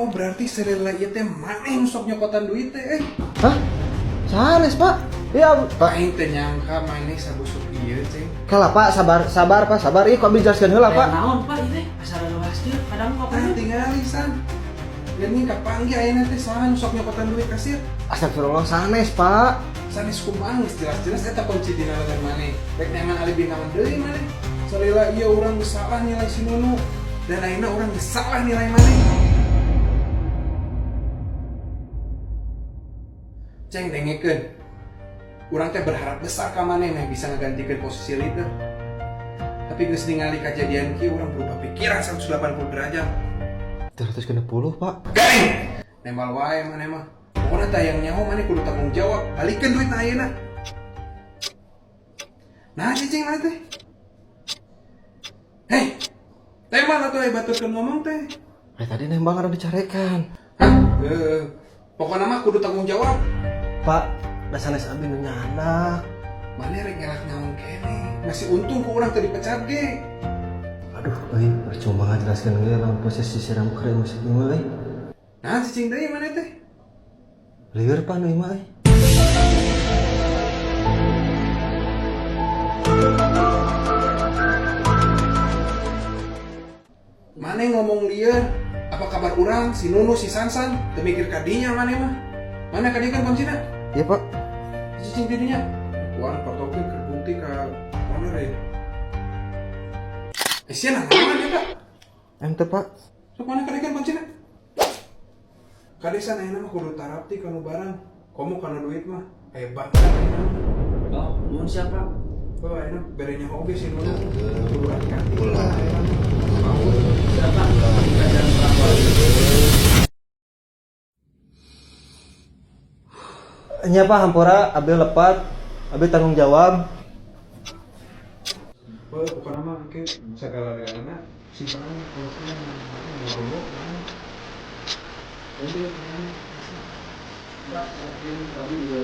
Oh, berarti serela ieu teh maneh nu sok nyokotan duit teh eh. Hah? Sanes, Pak. Ya, Pak. Aing teh nyangka maneh sabusuk ieu, Ceng. Kalah, Pak, sabar, sabar, Pak, sabar. Ih, kok abdi jelaskeun heula, Pak. Naon Pak ieu teh? Asa luas kieu kadang kok Tah tingali san. Geuning kapanggih ayeuna teh saha nu sok nyokotan duit kasir? Astagfirullah, sanes, Pak. Sanes kumaha geus jelas-jelas eta kunci dina lengan maneh. Rek neangan alibi naon deui maneh? Salila ieu urang geus salah nilai si Nunu dan ayeuna urang geus salah nilai maneh. Ceng dengekeun. Urang teh berharap besar ka maneh meh bisa ngagantikeun posisi leader. Tapi geus ningali kajadian kieu urang berubah pikiran 180 derajat. 360, Pak. Garing! Nembal wae maneh mah. Pokoknya tayang nyaho maneh kudu tanggung jawab. Balikeun duit ayeuna. Nah, cicing maneh teh. Hei. Tembal atuh aya baturkeun ngomong teh. Eh, tadi nembang ada dicarekan. Hah? Pokoknya mah kudu tanggung jawab. Pak, da sanes abdi nu nyandak. Maneh rek ngelak naon keneh. Masih untung ku urang teu dipecat ge. Aduh, euy, percuma ngajelaskeun ge lamun posisi siram keur musik mah euy. Nah, cicing deui maneh teh. Lieur Pak nu ieu mah euy. Maneh ngomong lieur, apa kabar urang, si Nunu, si Sansan, teu mikir ka dinya maneh mah. Mana ka dieu kan kuncina? Iya, Pak. Cicing di dinya. Kuan patokeun keur bukti ka owner ya. Eh, sia naon eta? Ente, Pak. Sok mana ka dieu kan kuncina? Kadesan ayeuna mah kudu tarapti kanu barang. Komo kana duit mah hebat kan ayeuna mah. Oh, nuhun siapa? Oh, ayeuna bere nyaho oge si Nunu. Kudu hati-hati. Siapa? Kajian orang Nya Pak, hampura, abdi lepat, abdi tanggung jawab. Oh, bukan nama ke segala-galana simpan kuncinya ngobrol. Jadi, Pak, mungkin kami juga.